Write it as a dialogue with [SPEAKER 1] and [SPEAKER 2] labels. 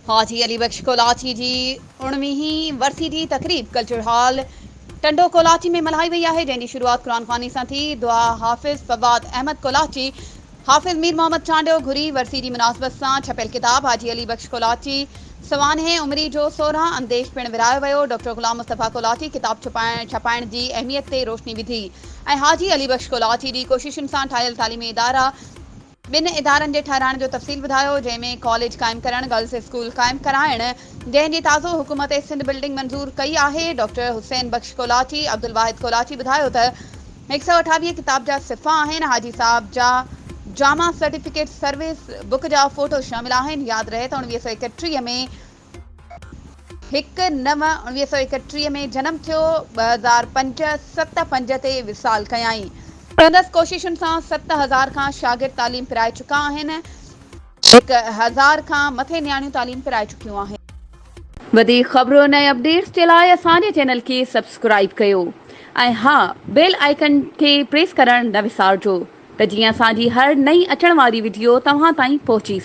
[SPEAKER 1] حاجي علي بخش ڪولاچي جي اڻويهين ورسي جي تقريب ڪلچر هال ٽنڊو ڪولاچي ۾ ملهائي وئي آهي، جنهن جي شروعات قرآن خواني سان ٿي. دعا حافظ فواد احمد ڪولاچي، حافظ مير محمد چانڊيو گهري. ورسي جي مناسبت سان ڇپيل ڪتاب حاجي علي بخش ڪولاچي سوانح عمري جو 16 انديش پڻ ورهايو ويو. ڊاڪٽر غلام مصطفيٰ ڪولاچي ڪتاب ڇپائڻ جي اهميت تي روشني وڌي ۽ حاجي علي بخش ڪولاچي جي ڪوششن سان ٺاهيل تعليمي ادارا ٻن ادارن جي ٺهرائڻ جو تفصيل ٻڌايو، جنهن ۾ ڪاليج قائم ڪرڻ، گرلس اسڪول قائم ڪرائڻ، جنهن جي تازو حڪومت سنڌ بلڊنگ منظور ڪئي آهي. ڊاڪٽر حسين بخش ڪولاچي، عبدالواحد ڪولاچي ٻڌايو ته هڪ سئو اٺاويهه ڪتاب جا صفحا آهن، حاجي صاحب جا جامع سرٽيفڪيٽ، سروس بڪ جا فوٽو شامل آهن. ياد رهي ته اڻويهه سئو ايڪٽيهه ۾ هڪ نو 1931 ۾ جنم ٿيو، 2005 ست پنج تي وصال ڪيائين. سندس ڪوششن سان 7000 کان شاگرد تعليم پرائي چڪا آهن، 1000 کان مٿي نياڻيون تعليم پرائي چڪيون آهن. وڌيڪ خبرن ۽ اپڊيٽس جي لاء اسان جي چينل کي سبسڪرائيب ڪيو ۽ ها بيل آئيڪن کي پريس ڪرڻ نه وسارجو ته جيئن اسان جي هر نئين اچڻ واري وڊيو توهان تائين پهچي.